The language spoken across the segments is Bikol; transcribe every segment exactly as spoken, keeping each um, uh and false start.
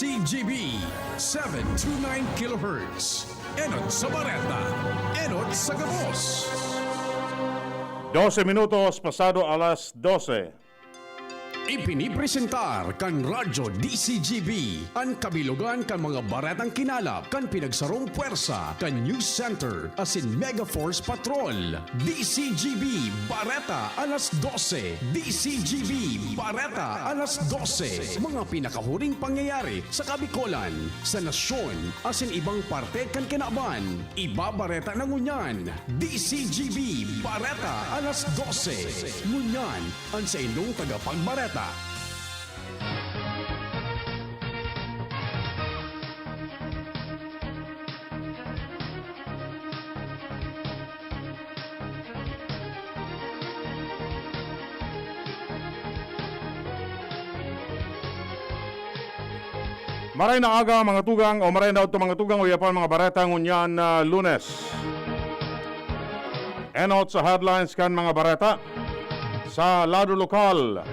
C G B, seven two nine kilohertz. Enot sa bareta, enot sa gabos. Dose minutos pasado alas dose. Ipinipresentar kan Radyo D C G B an kabilogan kan mga baretang kinalap kan pinagsarong pwersa kan News Center asin Mega Force Patrol. D C G B Bareta alas dose. D C G B Bareta alas dose. Mga pinakahuring pangyayari sa Kabikolan, sa nasyon, asin ibang parte kan kinaban. Ibabareta na ngunyan. D C G B Bareta alas dose. Ngunyan, an saindong tagapagbareta. Maray na aga, mga tugang, o maray na udto, mga tugang, o iya pa mga bareta ngunyan na Lunes. Enot sa headlines kan mga bareta. Sa lado lokal,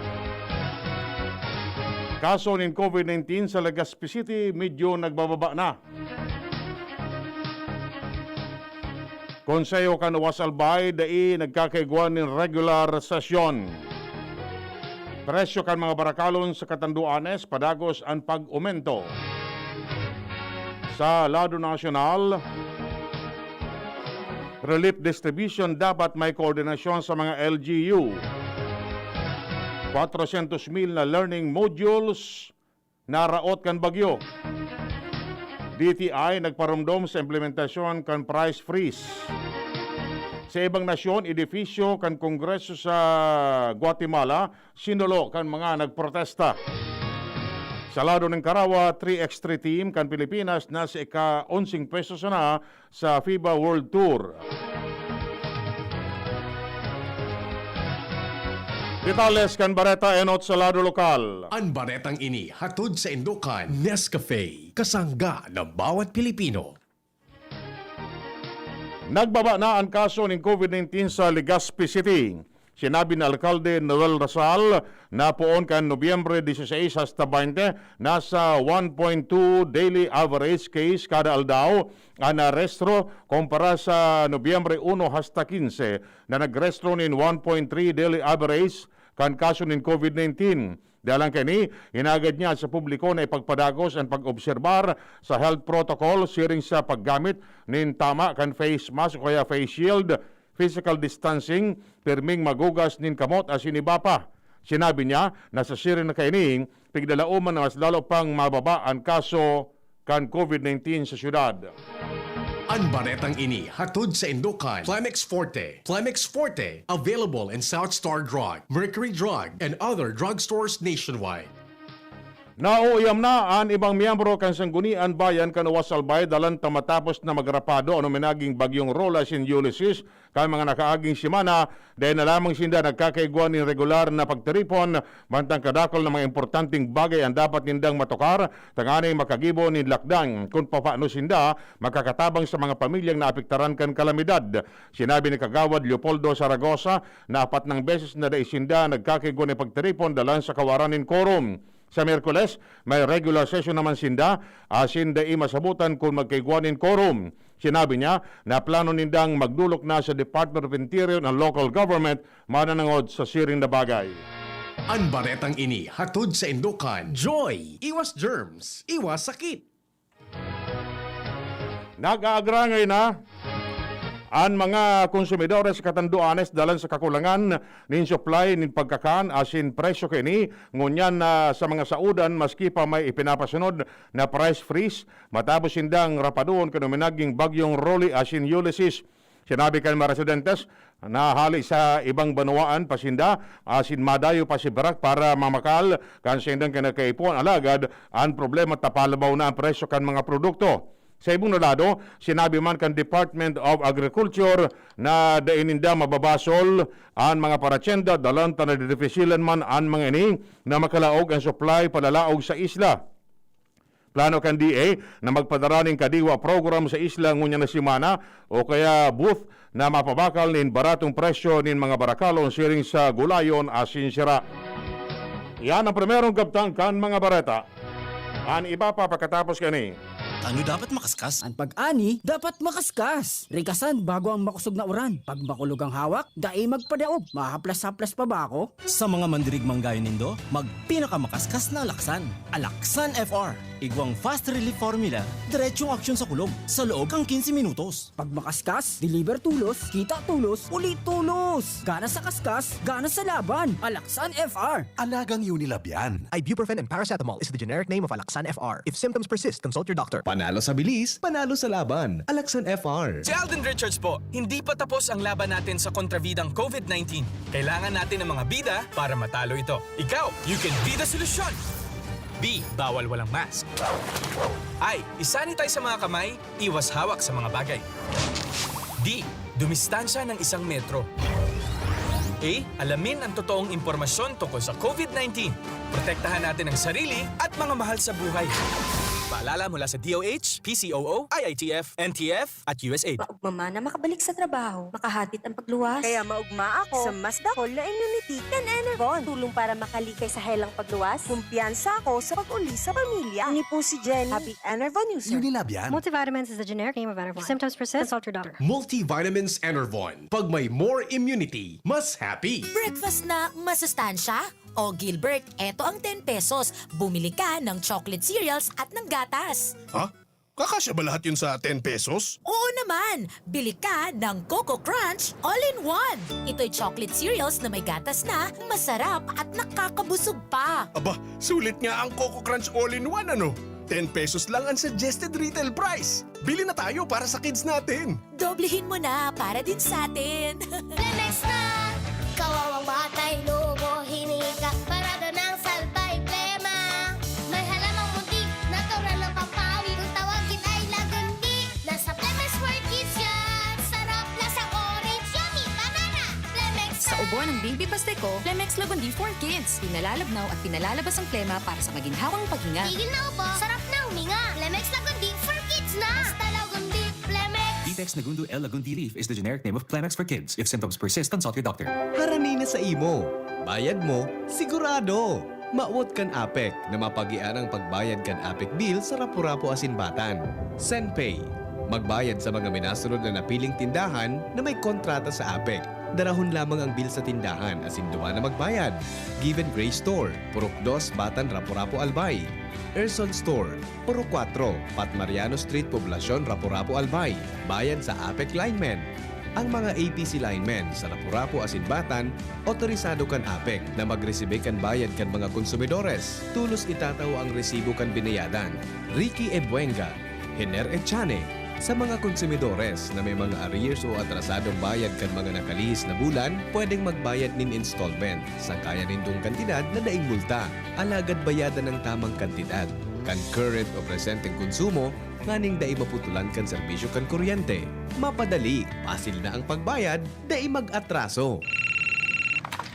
kaso nin covid nineteen sa Legazpi City medyo nagbababa na. Konseho kan Uwas Albay dai nagkakaigwa nin regular sesyon. Presyo kan mga barakalon sa Catanduanes padagos an pag-omento. Sa lado nasyonal, relief distribution dapat may koordinasyon sa mga L G U. Kwatrosyentos mil na learning modules naraot kan bagyo. D T I nagparomdom sa implementasyon kan price freeze. Sa ibang nasyon, edifisyo kan Kongreso sa Guatemala sinulo kan mga nagprotesta. Sa lado nin karawa, three x three team kan Pilipinas nasa ika-onseng pwesto sana sa fiba World Tour. Detalles kan bareta enot sa lado lokal. An baretang ini hatod saindo kan Nescafe, kasangga ng bawat Pilipino. Nagbaba na an kaso nin covid nineteen sa Legazpi City. Sinabi ni Alkalde Noel Rasal na poon kan Nobyembre dieciséis hasta baynte, nasa one point two daily average case kada aldaw an narehistro, kumpara sa Nobyembre uno hasta quince na nagrehistro nin one point three daily average kan kaso nin covid nineteen. Dalang kaini, hinagad niya sa publiko na ipagpadagos an pag-obserbar sa health protocol siring sa paggamit nin tama kan face mask o kaya face shield, physical distancing, pirming maghugas nin kamot asin iba pa. Sinabi niya na sa siring na kaini, pigdalaoman na mas lalo pang mababa an kaso kan covid nineteen sa syudad. An baretang ini hatod saindo kan Plemex Forte. Plemex Forte, available in South Star Drug, Mercury Drug, and other drugstores nationwide. Nauuyam na an ibang miyembro kan Sanggunian Bayan kan Uwas Albay dalan ta matapos na magrapado an uminaging Bagyong Rola asin Ulysses kan mga nakaaging semana, dai na lamang sinda nagkakaigwa nin regular na pagtiripon, mantang kadakul na mga importanteng bagay an dapat nindang matukar, tanganing makagibo nin lakdang kun papaano sinda makakatabang sa mga pamilyang naapektaran kan kalamidad. Sinabi ni Kagawad Leopoldo Zaragoza na apat nang beses na dai sinda nagkakaigwa nin pagtiripon dalan sa kawaran nin quorum. Sa Miyerkules, may regular session naman sinda, asin dai masabotan kun magkaigwa nin quorum. Sinabi niya na plano nindang magdolok na sa Department of Interior and Local Government mananangod sa siring na bagay. An baretang ini hatod saindo kan Joy! Iwas germs, iwas sakit! Nag-aagrangay na an mga konsumidores sa Catanduanes dalan sa kakulangan nin supply nin pagkakan asin presyo kaini ngunyan na sa mga saodan, maski pa may ipinapasunod na price freeze matapos sindang rapadoon kan uminaging Bagyong Rolly asin Ulysses. Sinabi kan mga residentes na hali sa ibang banwaan pa sinda asin madayo pa si Brak para mamakal kan saindang kinakaipuhan, alagad an problema tapalabaw na an presyo kan mga produkto. Sa ibong na lado, sinabi man kan Department of Agriculture na dai ninda mababasol an mga paratyenda dalan ta nadidipisilan man an mga ini na makalaog an supply palalaog sa isla. Plano kan D A na magpadara nin kadiwa program sa isla ngunyan na semana o kaya booth na mapabakal nin baratong presyo nin mga barakalon siring sa gulayon asin sira. Iyan ang primerong kabtang kan mga bareta. An iba pa pakatapos kani. Ano dapat makaskas? An pag-ani dapat makaskas. Rikasan bago ang makosog na uran. Pag makulog ang hawak, dai magpadaog. Mahaplas-haplas pa ba ako? Sa mga mandirigmang gayo nindo, magpinakamakaskas na alaksan. Alaksan F R. Igwang fast relief formula, diretsong aksyon sa kulog, sa loob kan quince minutos. Pag makaskas, deliver tulos, kita tulos, uli tulos. Gana sa kaskas, gana sa laban. Alaksan F R. Alagang Unilab yan. Ibuprofen and paracetamol is the generic name of Alaxan F R. If symptoms persist, consult your doctor. Panalo sa bilis, panalo sa laban. Alaxan F R. Si Alden Richards po, hindi pa tapos ang laban natin sa kontrabidang COVID nineteen. Kailangan natin ng mga bida para matalo ito. Ikaw, you can be the solusyon! B. Bawal walang mask. I. Isanitize sa mga kamay, iwas hawak sa mga bagay. D. Dumistansya ng isang metro. A. Alamin ang totoong impormasyon tungkol sa COVID nineteen. Protektahan natin ang sarili at mga mahal sa buhay. Paalala mula sa D O H, P C O O, I I T F, N T F, at U S A. Maugma man na makabalik sa trabaho, makahatit ang pagluwas. Kaya maugma ako sa mas dakol na immunity kan Enervon. Tulong para makalikay sa helang pagluwas. Kumpiyansa ako sa pag-uli sa pamilya. Ini po si Jenny. Happy Enervon user. Unilab yan. Multivitamins is the generic name of Enervon. If symptoms persist, consult your doctor. Multivitamins Enervon. Pag may more immunity, mas happy. Breakfast na masustansya? O Gilbert, eto ang ten pesos. Bumili ka ng chocolate cereals at ng gatas. Ha? Kakasya ba lahat yun sa ten pesos? Oo naman! Bili ka ng Coco Crunch All-in-One. Ito'y chocolate cereals na may gatas na, masarap at nakakabusog pa. Aba, sulit nga ang Coco Crunch All-in-One, ano? Ten pesos lang ang suggested retail price. Bili na tayo para sa kids natin. Doblehin mo na para din sa atin. Plemex na! Kawawang batay, lubo, hinika, parada ng salbay, plema. May halamang muntik, natural na pampawi. Kung tawagin ay lagundi, nasa Plemex for Kids yan. Sarap, lasang orange, yummy, banana. Plemex Sa ubo ng Baby Pasteco, Plemex Lagundi for Kids. Pinalalabnaw at pinalalabas ang plema para sa maginhawang paghinga. Tigil na ubo, sarap na huminga. Plemex Lagundi for Kids na. Basta Lagundi, Plemex. Vitex Nagundo L Lagundi Leaf is the generic name of Plemex for Kids. If symptoms persist, consult your doctor. Harani na sa imo. Bayad mo, sigurado! Mawot kan APEC na mapagian ang pagbayad kan APEC bill sa Rapu-Rapu asin Batan. SenPay. Magbayad sa mga minasunod na napiling tindahan na may kontrata sa APEC. Darahon lamang ang bill sa tindahan asin duman na magbayad. Given Grace Store, Purok dos, Batan, Rapu-Rapu, Albay. Erson Store, Purok kwatro, Pat Mariano Street, Poblacion, Rapu-Rapu, Albay. Bayad sa APEC linemen. Ang mga A P C linemen sa Rapu-Rapu asin Batan, otorisado kan APEC na magresibe kan bayad kan mga konsumidores. Tolos itatao ang resibo kan binayadan. Ricky Ebuenga, Hener Echane, sa mga konsumidores na may mga arrears o atrasadong bayad kan mga nakalihis na bulan, pwedeng magbayad nin installment sa kaya nindong kantidad na daing multa. Alagad bayadan ang tamang kantidad kan current o presenteng konsumo nganing dai maputulan kan serbisyo kan kuryente. Mapadali, pasil na ang pagbayad, dai mag-atraso.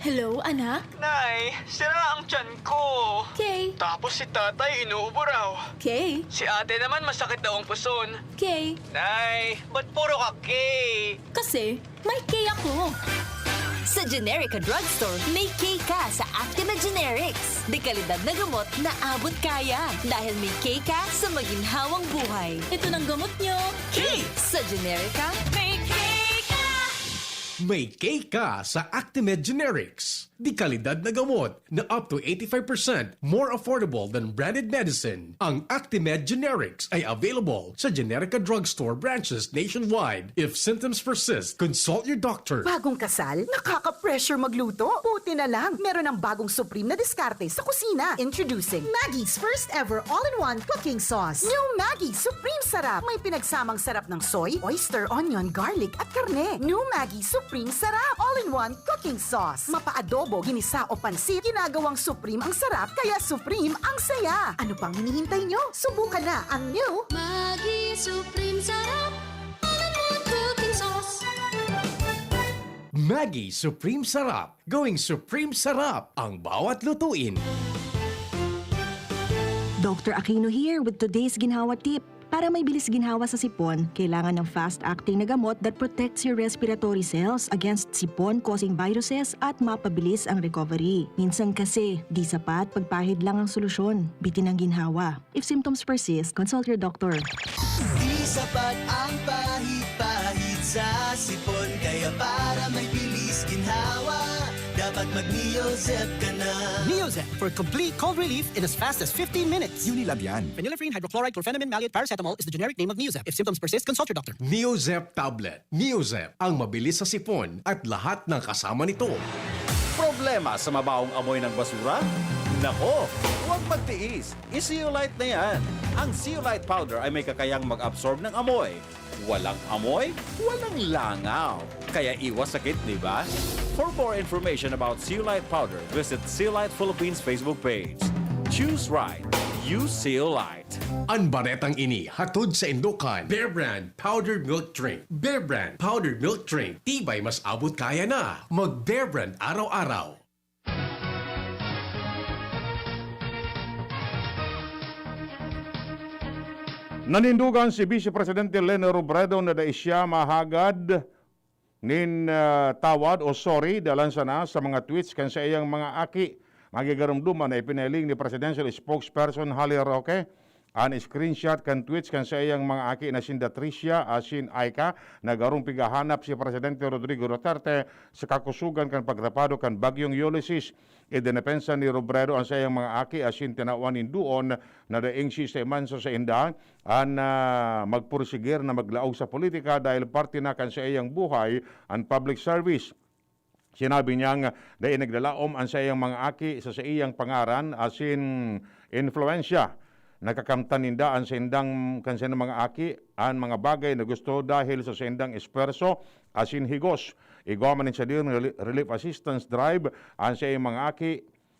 Hello, anak? Nay, sira ang tiyan ko. Kay? Tapos si tatay inuubo raw. Kay? Si ate naman masakit daw ang puson. Kay? Nay, ba't puro ka Kay? Kasi, may Kay ako. Sa Generica Drugstore, may Kay ka sa Actimed Generics. De kalidad na gamot na abot kaya. Dahil may Kay ka sa maginhawang buhay. Ito ng gamot nyo. Kay! Sa Generica, may Kay ka! May Kay ka sa Actimed Generics. De kalidad na gamot na up to eighty-five percent more affordable than branded medicine. Ang Actimed Generics ay available sa Generica Drugstore branches nationwide. If symptoms persist, consult your doctor. Bagong kasal? Nakaka-pressure magluto? Buti na lang, meron ng bagong supreme na diskarte sa kusina. Introducing Maggie's first ever all-in-one cooking sauce. New Maggie Supreme Sarap. May pinagsamang sarap ng soy, oyster, onion, garlic, at karne. New Maggie Supreme Sarap. All-in-one cooking sauce. Mapa-adobo, ginisa o pansit, ginagawang supreme ang sarap, kaya supreme ang saya. Ano pang hinihintay nyo? Subukan na ang new Maggi Supreme Sarap. All-in-one cooking sauce. Maggi Supreme Sarap. Going Supreme Sarap ang bawat lutuin. Doctor Aquino here with today's Ginhawa Tip. Para may bilis ginhawa sa sipon, kailangan ng fast-acting na gamot that protects your respiratory cells against sipon-causing viruses at mapabilis ang recovery. Minsan kasi, di sapat pagpahid lang ang solusyon. Bitin ang ginhawa. If symptoms persist, consult your doctor. Di sapat ang pahid-pahid sa sipon, kaya para may bilis ginhawa, dapat mag-Neozep ka na. Neozep for complete cold relief in as fast as fifteen minutes. Unilab yan. Phenylephrine, hydrochloride, chlorphenamine maleate, paracetamol is the generic name of Neozep. If symptoms persist, consult your doctor. Neozep tablet. Neozep, ang mabilis sa sipon at lahat ng kasama nito. Problema sa mabahong amoy ng basura? Nako, huwag magtiis. I-Zeolite na yan. Ang Zeolite powder ay may kakayang mag-absorb ng amoy. Walang amoy, walang langaw. Kaya iwas sakit, di ba? For more information about Zeolite powder, visit Zeolite Philippines Facebook page. Choose right. Use Zeolite. An baretang ini hatod sa Indokan, Bear Brand Powdered Milk Drink. Bear Brand Powdered Milk Drink, tibay mas abot kaya na. Mag Bear Brand araw-araw. Nanindugan si Vice Presidente Leni Robredo na dai siya mahagad nin ah, tawad o sorry dalan sana sa mga tweets kan saiyang mga aki. Magigarumduman na ipinahiling ni Presidential Spokesperson Hali Roque an screenshot kan tweets kan saiyang mga aki na sinda Tricia asin Aika na garong pigahanap si Presidente Rodrigo Duterte sa kakusogan kan pagrapado kan Bagyong Ulysses. Idenepensa ni Robredo an saiyang mga aki asin tinawan nin duon na daing siisay man sa sainda an ah, magpursigir na maglaog sa politika dahil parte na kan saiyang buhay an public service. Sinabi niyang dai naglalaom an saiyang mga aki sa saiyang pangaran asin influensya. Nakakamtan ninda an saindang kan saindang mga aki an mga bagay na gusto dahil sa saindang espuwerso asin higos. Igwa man nin sadiri reli- relief assistance drive an saiyang mga aki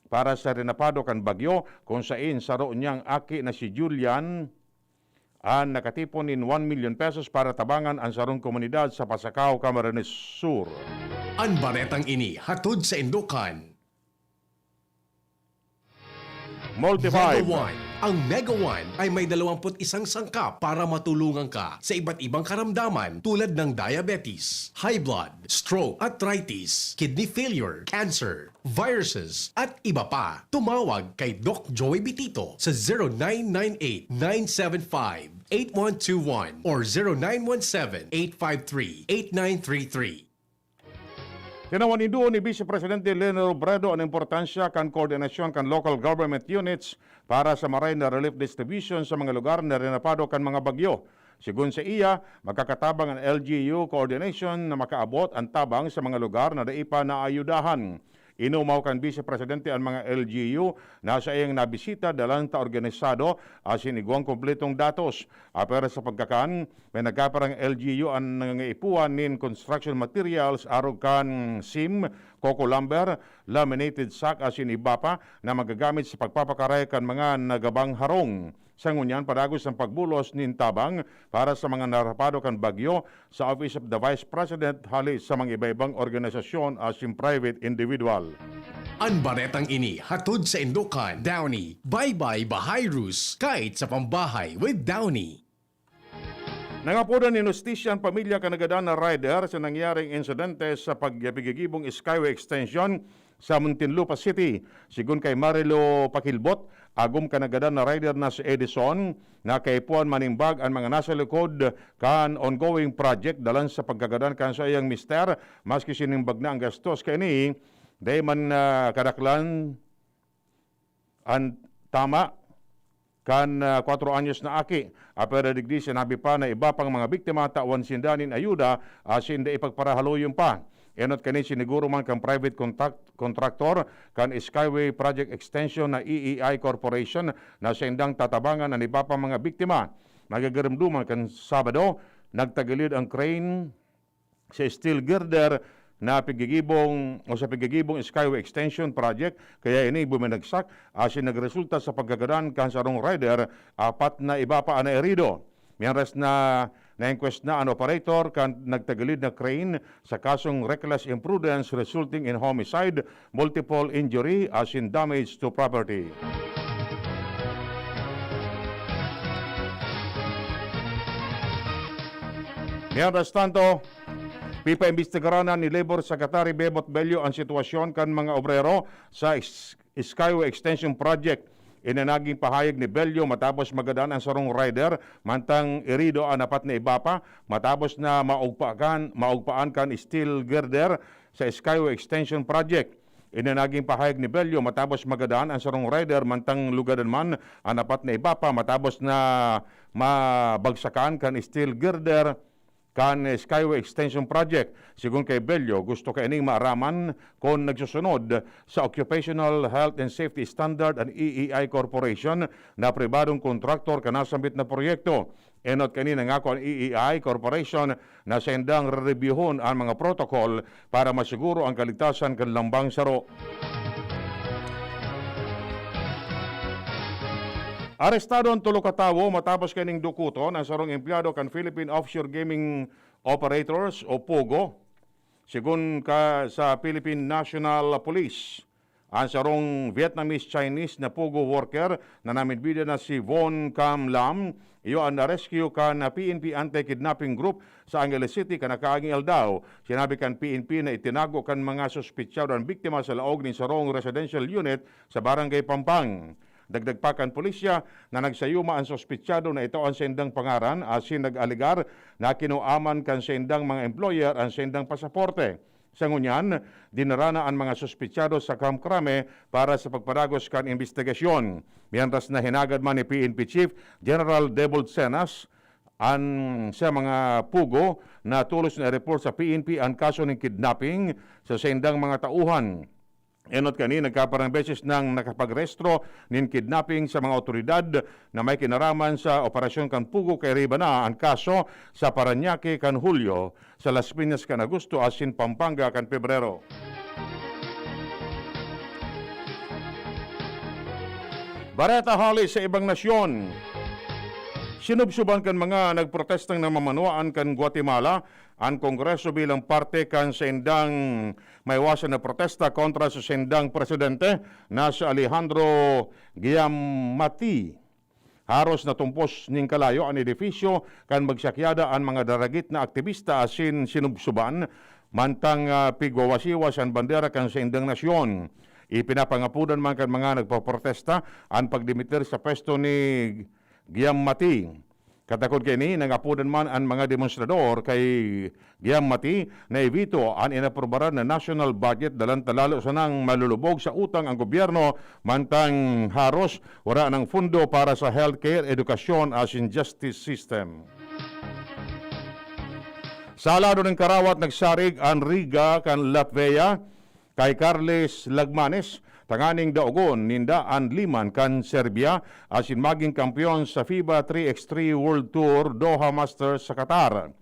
para sa rinapado kan bagyo, kung sain saro niyang aki na si Julian an nakatipon nin one million pesos para tabangan an sarong komunidad sa Pasacao, Camarines Sur. An baretang ini hatod sa Indokan. Multivibe. Mega One. Ang Mega One ay may dalawampu't isang sangkap para matulungan ka sa iba't ibang karamdaman tulad ng diabetes, high blood, stroke, arthritis, kidney failure, cancer, viruses, at iba pa. Tumawag kay Doc Joey Bitito sa zero nine nine eight nine seven five eight one two one or zero nine one seven eight five three eight nine three three. Tinawan nin duon ni Vice Presidente Leni Robredo an importansya kan koordinasyon kan local government units para sa maray na relief distribution sa mga lugar na rinapado kan mga bagyo. Sigon sa iya, makakatabang an L G U coordination na makaabot an tabang sa mga lugar na dai pa naayudahan. Inumaw kan Vice Presidente an mga L G U na saiyang nabisita dalan ta organisado asin igwang kompletong datos. Apwera sa pagkakan, may nagkaparang L G U an nangangaipuhan nin construction materials arog kan sim, coco lumber, laminated sack asin iba pa na magagamit sa pagpapakaray kan mga nagabang harong. Sa ngunyan, padagos ang pagbulos nin tabang para sa mga narapado kan bagyo sa Office of the Vice President hali sa mga iba-ibang organisasyon asin private individual. An baretang ini hatod sa Indokan, Downy. Bye-bye Bahayrus, kahit sa pambahay with Downy. Nangapodan nin hustisya an pamilya kan nagadan na rider sa nangyaring insidente sa pagyapigigibong Skyway Extension sa Muntinlupa City. Sigon kay Marilo Pakilbot, agom kan nagadan na rider na si Edison, na kaipuhan manimbag an mga nasa likod kan ongoing project dalan sa pagkagadan kan saiyang mister, maski sinimbag na ang gastos kaini, dai man ah, kadaklan an tama kan ah, kwatro anyos na aki. Apwera digdi, sinabi pa na iba pang mga biktima tawan sinda nin ayuda asin dai pagparahaloyon pa. Enot kani, siniguro man kan private contract, contractor kan Skyway Project Extension na E E I Corporation na saindang tatabangan an iba pang mga biktima. Magagaramduman kan Sabado, nagtagilid ang crane sa steel girder na pigigibong o sa pigigibong Skyway Extension Project, kaya ini buminagsak asin nagresulta sa pagkagadan kan sarong rider, apat na iba pa an naerido. Mientras na na-inquest na an operator kan nagtagilid na crane sa kasong reckless imprudence resulting in homicide, multiple injury asin damage to property. Mientras tanto, pipaimbestigaran na ni Labor Secretary Bebot Bello an sitwasyon kan mga obrero sa Is-, Skyway Extension Project. Ini naging pahayag ni Bello matapos magadan ang sarong rider, mantang irido an apat na iba pa matapos na maugpakan, maugpaan kan steel girder sa Skyway Extension Project. Ini naging pahayag ni Bello matapos magadan ang sarong rider, mantang lugadan man an apat na iba pa matapos na mabagsakan kan steel girder kan Skyway Extension Project. Sigon kay Bello, gusto kaining maaraman kun nagsusunod sa Occupational Health and Safety Standard an E E I Corporation na pribadong kontraktor kan nasambit na proyekto. Enot kaini, nangako an E E I Corporation na saindang rerebyuhon an mga protocol para masiguro ang kaligtasan kan lambang saro. Arestado an tolo ka tawo matapos kaining dukuton an sarong empleyado kan Philippine Offshore Gaming Operators o POGO. Sigon ka sa Philippine National Police, an sarong Vietnamese-Chinese na POGO worker na namidbida na si Von Cam Lam, iyo an na-rescue kan P N P Anti-Kidnapping Group sa Angeles City kan nakaaging aldaw. Sinabi kan P N P na itinago kan mga suspetsado an biktima sa laog nin sarong residential unit sa Barangay Pampang. Dagdag pa kan pulisya na nagsayuma an suspetsado na itao an saindang pangaran asin nag-alegar na kinuaman kan saindang mga employer an saindang pasaporte. Sa ngunyan, dinara na an mga suspetsado sa Camp Crame para sa pagpadagos kan imbestigasyon. Mientras na hinagad man ni P N P Chief General Debold Cenas an sa mga POGO na tolos na i-report sa P N P an kaso nin kidnapping sa saindang mga tauhan. Enot kani, nagkaparang beses nang nakapagrehistro nin kidnapping sa mga awtoridad na may kinaraman sa operasyon kan POGO, kairiba na an kaso sa Parañaque kan Hulyo, sa Las Piñas kan Agosto asin Pampanga kan Pebrero. Bareta hali sa ibang nasyon. Sinubsuban kan mga nagprotestang namamanwaan kan Guatemala an Kongreso bilang parte kan saindang maiwasan na protesta kontra sa saindang presidente na si Alejandro Giammattei. Haros natumpos nin kalayo an edifisyo kan magsakyada an mga daragit na aktibista asin sinubsuban, mantang, ah, pigwawasiwas an bandera kan saindang nasyon. Ipinapangapodan man kan mga nagpoprotesta an pagdimitir sa pwesto ni Giammattei. Katakod kaini, nangapodan man an mga demonstrador kay Giammattei na i-veto an inaprubaran na national budget, dalan ta lalo sanang malulubog sa utang ang gobyerno, mantang haros wara nang pondo para sa healthcare, edukasyon asin justice system. Sa lado nin karawat, nagsarig an Riga kan Latvia kay Carles Lagmanes tanganing daogon ninda an liman kan Serbia asin magin kampeon sa FIBA three x three World Tour Doha Masters sa Qatar.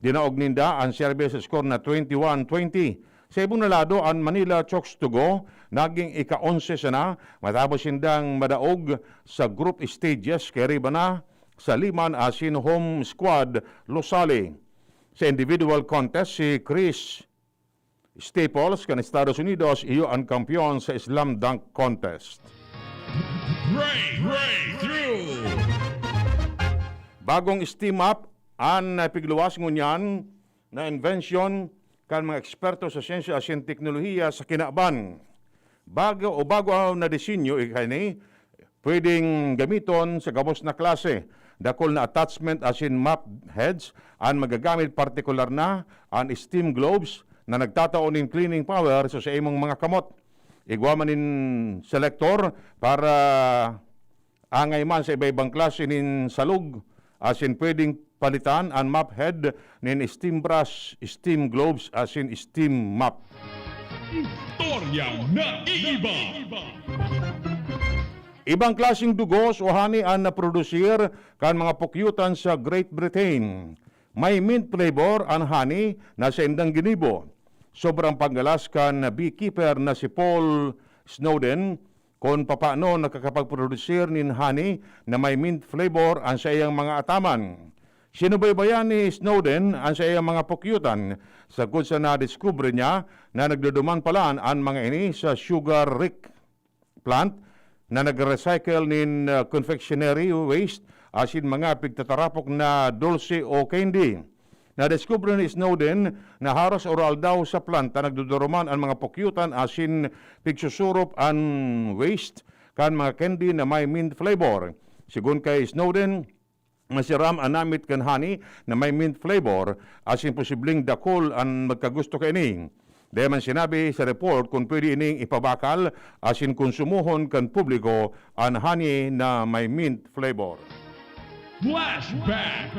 Dinaog ninda an Serbia sa score na twenty-one twenty. Sa ibong na lado, an Manila Chooks to Go naging ika-onse sana matapos sindang madaog sa group stages, kairiba na sa liman asin home squad Losale. Sa individual contest, si Chris Staples kan Estados Unidos iyo an kampeon sa slam dunk contest. Break, breakthrough! Bagong steam up an pigluwas ngunyan na invention kan mga eksperto sa siyensya asin teknolohiya sa kinaban. Bago o bago na disenyo, ikani, pwedeng gamiton sa gabos na klase. Dakul na attachment asin mop heads an magagamit, partikular na an steam gloves na nagtatao nin cleaning power sa, sa imong mga kamot. Igwa man nin selector para angay man sa iba-ibang klase nin salog, asin pwedeng palitan an mop head nin steam brush, steam gloves, asin steam mop. Istoryang naiiba. Ibang klaseng dugos o honey an naprodusir kan mga pukyutan sa Great Britain. May mint flavor an honey na saindang ginibo. Sobrang panggalas kan beekeeper na si Paul Snowden kun papano nakakapagprodusir nin honey na may mint flavor an saiyang mga ataman. Sinubaybayan ni Snowden an saiyang mga pukyutan, sagkod sa nadiskubre niya na nagduduman pala an mga ini sa sugar rick plant na nagre-recycle nin, ah, confectionery waste asin mga pigtatarapok na dulce o candy. Nadiskubre ni Snowden na haros aroaldaw sa planta nagduduruman an mga pukyutan asin pigsusurop an waste kan mga candy na may mint flavor. Sigon kay Snowden, masiram an namit kan honey na may mint flavor asin posibleng dakul an magkagusto kaini. Dai man sinabi sa report kun pwede ining ipabakal asin konsumohon kan publiko an honey na may mint flavor. Flashback!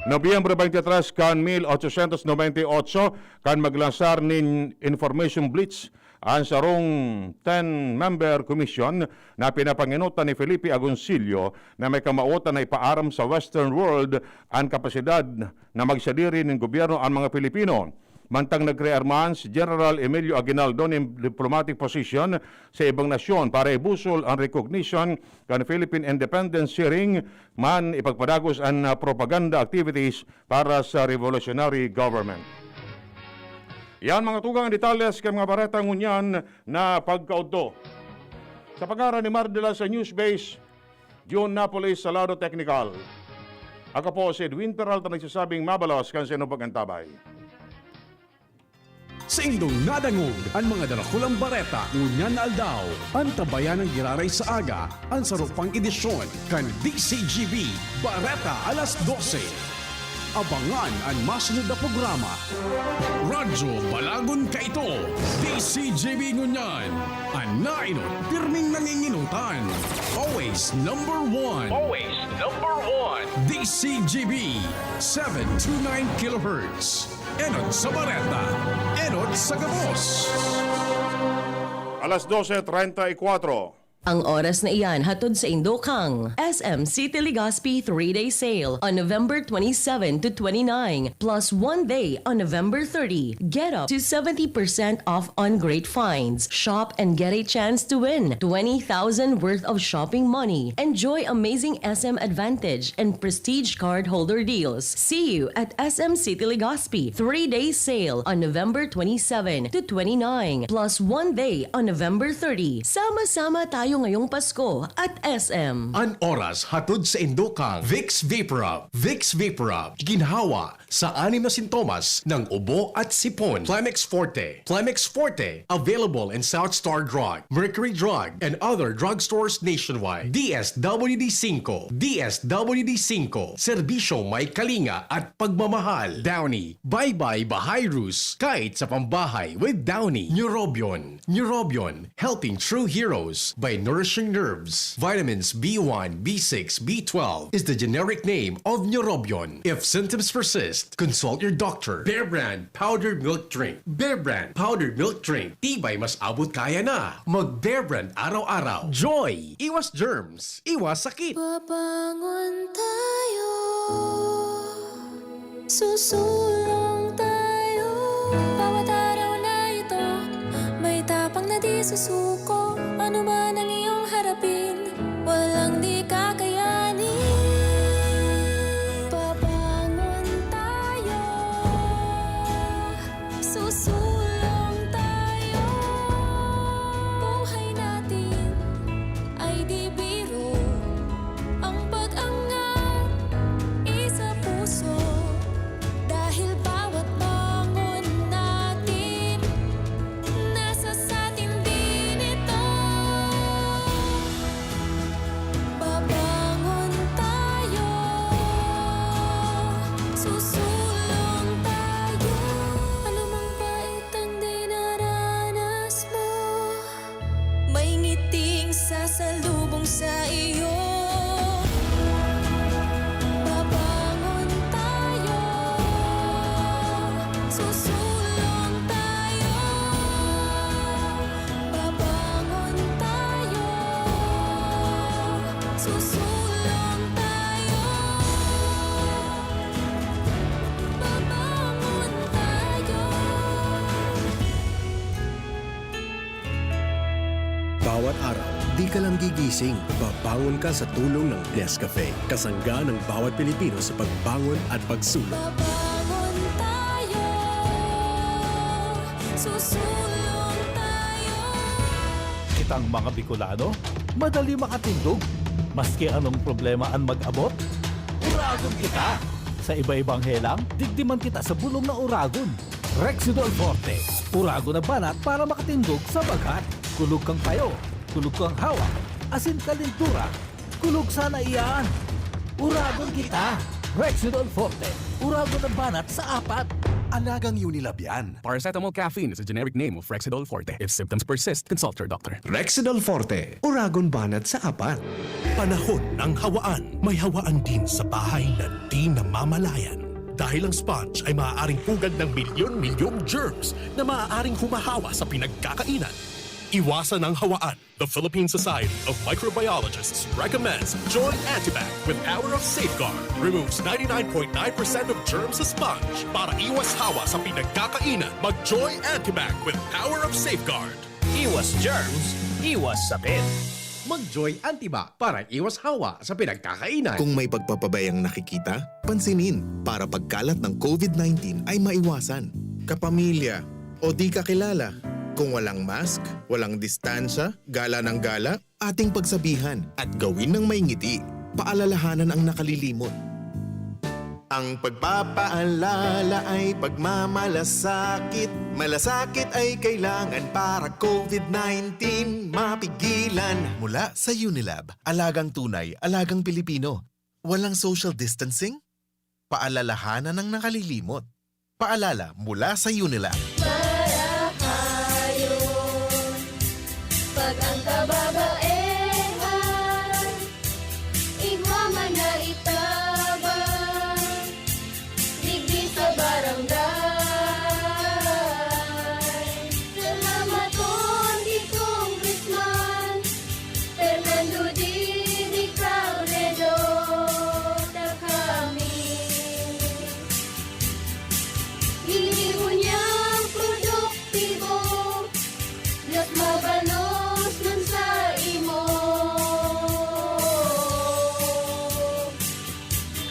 Nobyembre twenty-three kan mil ochocientos nobenta y ocho, kan maglansar nin Information Blitz, an sarong ten-member commission na pinapanginutan ni Felipe Agoncillo na may kamawotan na ipaaram sa Western world an kapasidad na magsadiri nin gobyerno an mga Pilipino. Mantang nagrearmahan si General Emilio Aguinaldo nin diplomatic position sa ibang nasyon para ibusol an recognition kan Philippine Independence Hearing man ipagpadagos an, ah, propaganda activities para sa revolutionary government. Yan, mga tugang, ang detalles kan mga bareta ngunyan na pagkaudto. Sa pangaran ni Mar de la sa Newsbase, June Napoles sa lado teknikal. Ako po si Edwin Peralta nagsasabing mabalos kan saindong pag-antabay. Saindong nadangog an mga darakulang bareta ngunyan na aldaw. Antabayan an giraray sa aga, an saro pang edisyon kan D C G B Bareta Alas Dose. Abangan an masunod na programa. Radyo Balagon Kaito, D C G B ngunyan, an nainot pirming nanginginutan. Always number one. Always number one. D C G B, seven two nine kilohertz. Enot sa bareta, enot sa gabos. Alas dose treinta y cuatro. Ang oras na iyan hatod saindo kan S M City Legazpi three-day sale on November twenty-seven to twenty-nine, plus one day on November thirty. Get up to seventy percent off on great finds. Shop and get a chance to win twenty thousand worth of shopping money. Enjoy amazing S M Advantage and Prestige cardholder deals. See you at S M City Legazpi three-day sale on November twenty-seven to twenty-nine, plus one day on November thirty. Sama-sama tayo ngayong Pasko at S M. An oras hatod saindo kan Vicks Vaporub. Vicks Vaporub, ginhawa sa anim na sintomas ng ubo at sipon. Plemex Forte. Plemex Forte, available in South Star Drug, Mercury Drug, and other drugstores nationwide. D S W D five, D S W D five, serbisyo may kalinga at pagmamahal. Downy, bye-bye bahayrus, kahit sa pambahay with Downy. Neurobion, Neurobion, helping true heroes by nourishing nerves. Vitamins B one, B six, B twelve is the generic name of Neurobion. If symptoms persist, consult your doctor. Bear Brand powdered milk drink. Bear Brand powdered milk drink. Tibay mas abot kaya na. Mag Bear Brand araw-araw. Joy! Iwas germs. Iwas sakit. Babangon tayo. Susulong tayo. Bawat araw na ito, may tapang na di susuko. Ano man ang iyong harapin, walang di kakayanin. Babangon tayo. Susulong tayo. Buhay natin ay di biro. Ang pag-angat, isa puso. Dahil bawat bangon natin, nasa satin din ito. Babangon tayo, susulong tayo. Anumang pait ang dinaranas mo, may ngiting sasalubong sa iyo. Babangon tayo, susulong tayo. Babangon tayo, susulong tayo. Babangon tayo. Bawat araw, di ka lang gigising, babangon ka sa tulong ng Nescafe. Kasangga ng bawat Pilipino sa pagbangon at pagsulong. Babangon tayo, susulong tayo. Kitang mga Bicolano, madali makatindog. Maski anong problema an mag-abot, uragon kita. Sa iba-ibang helang, digdi man kita sa bulong na Oragon. Rexidol Forte, Oragon na banat para makatindog sa bagat. Kulog kang payo, kulog kang hawak, asin kalintura. Kulog sana iyan. Oragon kita. Rexidol Forte, Oragon na banat sa apat. Alagang Unilab yan. Paracetamol caffeine is a generic name of Rexidol Forte. If symptoms persist, consult your doctor. Rexidol Forte, Oragon banat sa apat. Panahon ng hawaan. May hawaan din sa bahay na di namamalayan. Dahil ang sponge ay maaaring pugad ng milyon-milyong germs na maaaring humahawa sa pinagkakainan. Iwasan ang hawaan. The Philippine Society of Microbiologists recommends Joy Antibac with Power of Safeguard. Removes ninety-nine point nine percent of germs sa sponge. Para iwas hawa sa pinagkakainan, mag-Joy Antibac with Power of Safeguard. Iwas germs, iwas sakit. Mag-Joy Antibac para iwas hawa sa pinagkakainan. Kung may pagpapabayang nakikita, pansinin para pagkalat ng COVID nineteen ay maiwasan. Kapamilya o di kakilala, kung walang mask, walang distansya, gala ng gala, ating pagsabihan at gawin ng may ngiti. Paalalahanan ang nakalilimot. Ang pagpapaalala ay pagmamalasakit. Malasakit ay kailangan para COVID nineteen mapigilan. Mula sa Unilab, alagang tunay, alagang Pilipino. Walang social distancing? Paalalahanan ang nakalilimot. Paalala mula sa Unilab. Marahayon, pag ang kababaehan, igwa man na itabang, digdi sa barangay. Salamaton ki Congressman Fernando Didi Cabredo, ta kami. Ini unyang produktibo, mas mabalos man sa imo.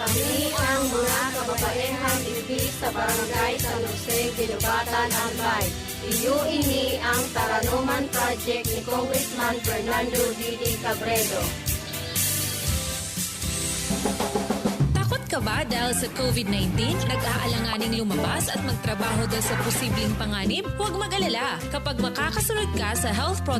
Kami ang mga kababaehang igbi sa Barangay San Jose, Guinobatan, Albay. Iyo ini ang Taranoman Project ni Congressman Fernando Didi Cabredo. Takot ka ba dahil sa COVID nineteen? Nag-aalanganing lumabas at magtrabaho dahil sa posibleng panganib? Huwag mag-alala. Kapag makakasunod ka sa health protocol,